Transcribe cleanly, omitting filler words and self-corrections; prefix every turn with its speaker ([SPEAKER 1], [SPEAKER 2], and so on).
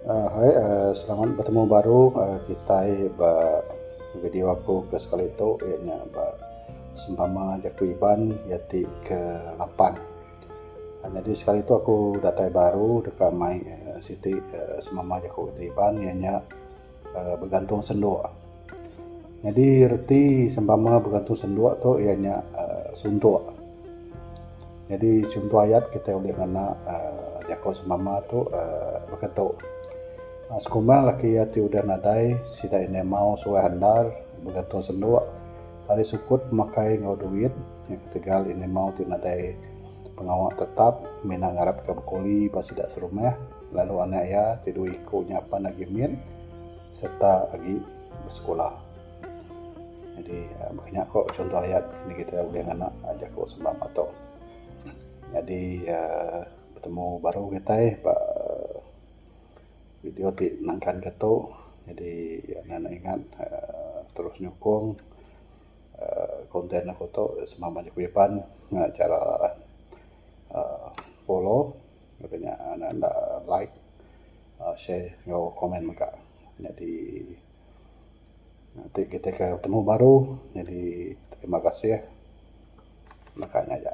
[SPEAKER 1] Hai selamat betemu baru kitai ba video aku ke sekali tu iya nya ba sempama jaku Iban iya ti ke lapan. Nyadi sekali tu aku datai baru deka mai siti sempama jaku Iban iya nya begantung senduk. Nyadi reti sempama begantung senduk tu iya nya suntuk. Nyadi chunto ayat kitai ulih ngena uhh jaku sempama tu uhh baka tu sekumbang laki iya ti udah nadai sida indai mau suah endar begantung senduk ari sukut pemakai enggau duit ketegal indai mau ti nadai pengawa tetap mina ngarap ka bekuli ba sida serumah lalu anak iya ti dua iku nya pan agi mit sereta agi besekula. Jadi baka nya ko chunto ayat indi kita ulih ngena jaku sempama tu. Jadi uhh betemu baru kitai ba video ti nangkan ke tu jadi anang ingat uhh terus nyukung uhh content aku tu sempama jaku Iban ngena cara uhh follow daripada nya anda like share enggau komen mega. Nyadi Ti kitai ke betemu baru nyadi terima kasih naka nya aja.